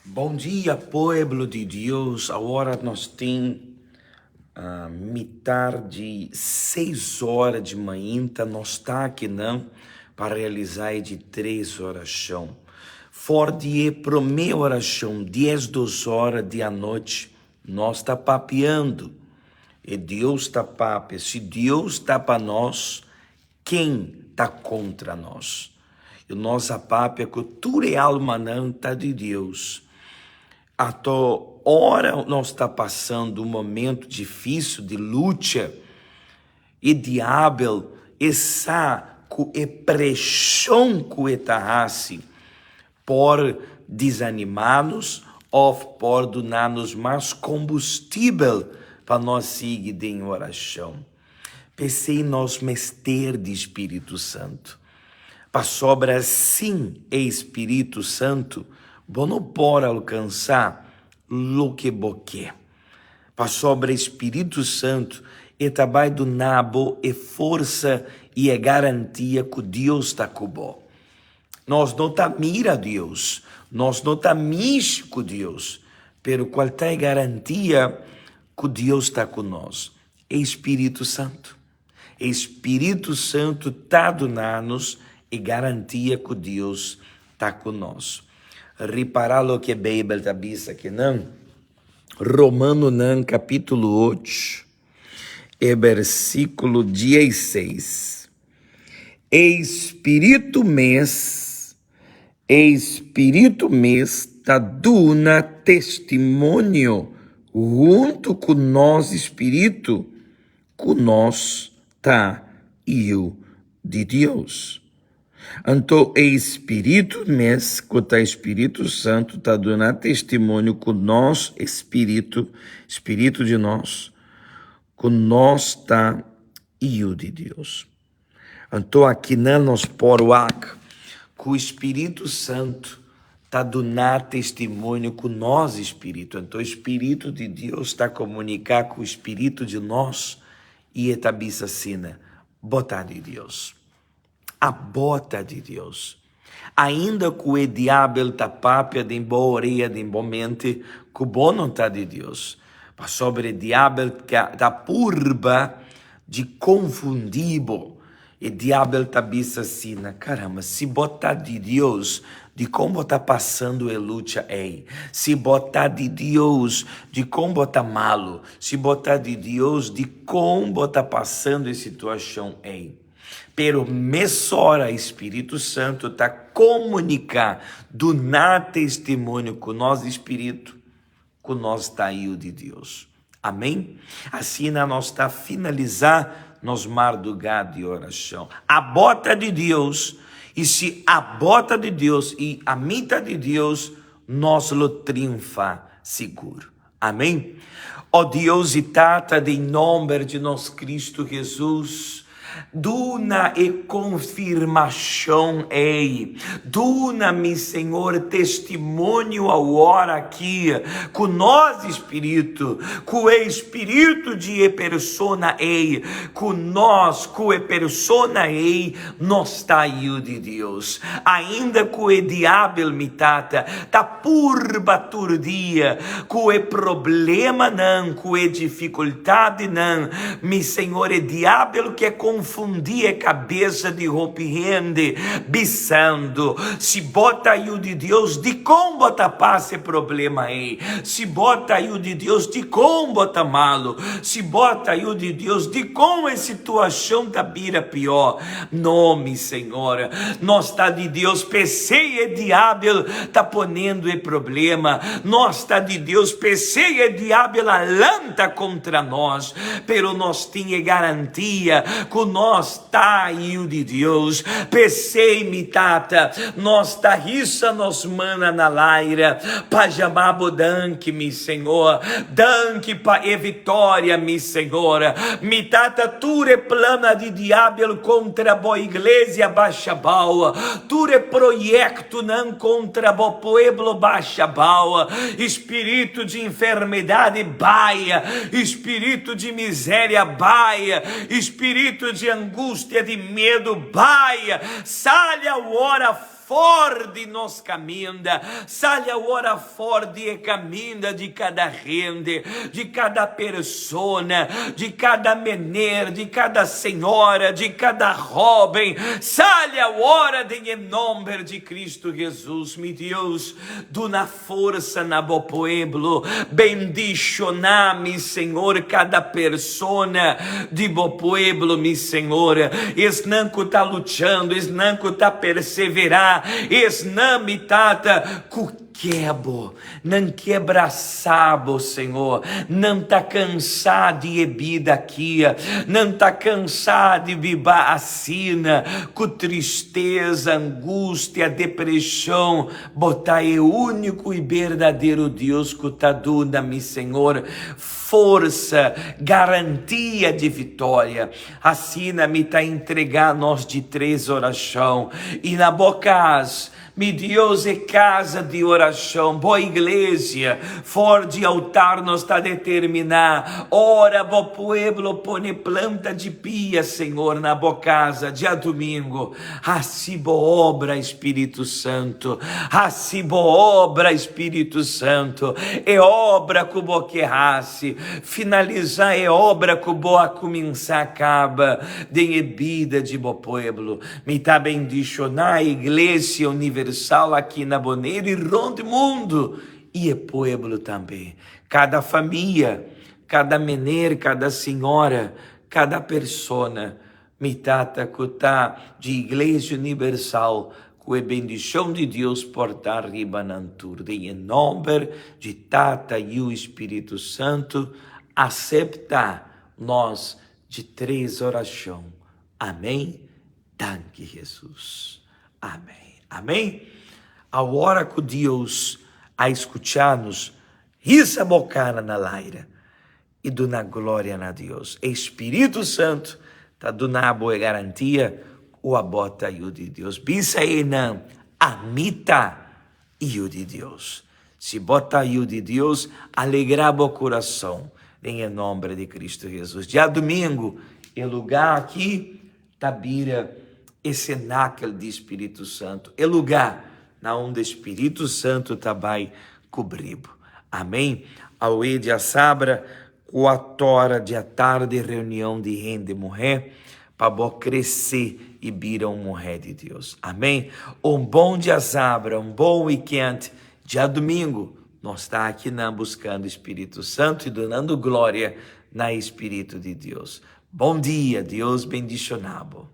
Bon dia pueblo di Dios, awor nos tin mitar di seis ora di mainta, nos ta akinan pa realisa e di tres oracion. For di e prome oracion 12 ora di anochi nos ta papiando e Dios ta papia, si Dios ta pa nos Ken ta kontra nos? I nos a papia ku tur e almanan ta di Deus. Ato ora nos ta pasando un momento difísil di lucha, e diabel e sa ku e preshon ku e ta hasi por desanimá nos òf por duna nos mas kombustibel pa nos sigui den orashon. P'esei nos mester di Spiritu Santu. Pasobra sin e Spiritu Santu bo no por alkansá loke bo ke. Pasobra e Spiritu Santu e ta bai duna bo e forsa i e garantia ku Dios ta ku bo. Nos no ta mira Dios, nos no ta mishi ku Dios, pero kual ta e garantia ku Dios ta ku nos? E Spiritu Santu. E Spiritu Santu ta duna nos e garantia ku Dios ta ku nos. Ripará loke Beibel ta bisa kinan. Romanonan kapítulo ocho, e versíkulo dieseis. E Spiritu mes, e Spiritu mes ta duna testimonio huntu ku nos spiritu ku nos ta yu di Dios. Anto e Spiritu mes, ku ta Spiritu Santu, ta duna testimonio ku nos spiritu, spiritu di nos, ku nos ta Yu di Dios. Anto akinan nos por wak ku Spiritu Santu ta duna testimonio ku nos spiritu. Anto Spiritu di Dios ta komuniká ku spiritu di nos i e ta bisa asina, Bo ta di Dios. Abo ta di Dios. Ainda ku e diabel ta papia den bo orea, den bo mente, ku bo no ta di Dios. Pasobra e diabel ta purba di konfundí bo. E diabel ta bisa asina, Karamba, si bo ta di Dios, dikon bo ta pasando e lucha ei? Si bo ta di Dios, dikon bo ta malu? Si bo ta di Dios, dikon bo ta pasando e situashon ei? Pero mesora e Spiritu Santu ta komuniká, duna testimonio ku nos spiritu ku nos ta yu di Dios. Amén? Asina nos ta finalisá nos mardugá di orashon. Abo ta di Dios, i si abo ta di Dios i ami ta di Dios, nos lo triunfá sigur. Amén. O Dios i Tata, den nomber di nos Cristo Jesus, duna e konfirmashon ei. Duna, mi Señor, testimonio awor aki ku nos spiritu, ku e spiritu di e persona ei, ku nos, ku e persona ei, nos ta yu di Dios. Ainda ku e diabel, mi Tata, ta purba tur dia ku e problemanan, ku e difikultadnan, mi Señor, e diabel ke konfundí e kabesa di hopi hende, bisando, Si bo ta yu di Dios, dikon bo ta pasa e problema ei? Si bo ta yu di Dios, dikon bo ta malu? Si bo ta yu di Dios, dikon e situashon ta bira pió? No, mi Señor, nos ta di Dios, p'esei e diabel ta ponendo e problema. Nos ta di Dios, p'esei e diabel a lanta kontra nos. Pero nos tin e garantia ku nos ta yu di Dios. P'esei, mi Tata, nos ta hisa nos mana na laira pa jama bo danki, mi Señor. Danki pa e victoria, mi Señor. Mi Tata, tur e plana di diabel contra bo iglesia basha bao. Tur e proyectonan contra bo pueblo basha bao. Spirito di enfermedade bai. Spirito di miseria bai. Spirito di angustia, di medo bai. Sali awor. For di nos caminda, sali awor for di e caminda di cada hende, di cada persona, di cada meneer, di cada señora, di cada hoben, sali awor den e nomber di Cristo Jesus, mi Dios, duna forsa na bo pueblo, bendiciona, mi Señor, cada persona di bo pueblo, mi Señor, esnan cu ta luchando, esnan cu ta persevera, esnan, mi Tata, cu ke bo, nan ke brasa bo, Señor, nan ta cansa di e bida aki, nan ta cansa di biba asina, cu tristeza, angustia, depresion, Bo ta e úniko i berdadero Dios ku ta duna mi, Señor, forsa, garantia di vitória. Asina mi ta entregá nos di tres orashon i na bo kas, mi Dios, e kasa di orashon, bo iglesia, for di altar nos ta determiná, ora bo pueblo pone planta di pia, Señor, na bo kasa djadumingu. Hasi bo obra, Spiritu Santu, hasi bo obra, Spiritu Santu, e obra ku bo ke hasi, finalisá e obra ku bo a kuminsá kaba den e bida di bo pueblo. Mi ta bendishoná e Iglesia Universal aki na Boneiru i rònt mundu, i e pueblo tambe. Kada famia, kada mener, kada señora, kada persona. Mi Tata ku ta di Iglesia Universal, ku e bendishon di Dios por ta riba nan tur. Den e nomber di Tata, Yu i Spiritu Santu, asepta nos di tres orashon. Amen. Danki Hesus. Amen. Amen. Awor ku Dios a skucha nos, hisa bo kara na laira. i duna gloria na Dios. E Spiritu Santu ta duna bo e garantia ku abo ta yu di Dios. Bisa einan, Ami ta yu di Dios. Si bo ta yu di Dios, alegrá bo kurason den e nomber di Kristu Hesus. Djadumingu, e lugá aki ta bira e senakel di Spiritu Santu, e lugá na unda Spiritu Santu ta bai kubri bo. Amén. Awe djasabra, kuat'ora di atardi reunion di hende muhé pa bo kresé i bira un muhé di Dios. Amén. Un bon djasabra, un bon wikènt. Djadumingu nos ta akinan buskando Spiritu Santu i dunando gloria na e Spiritu di Dios. Bon dia, Dios bendiciona bo.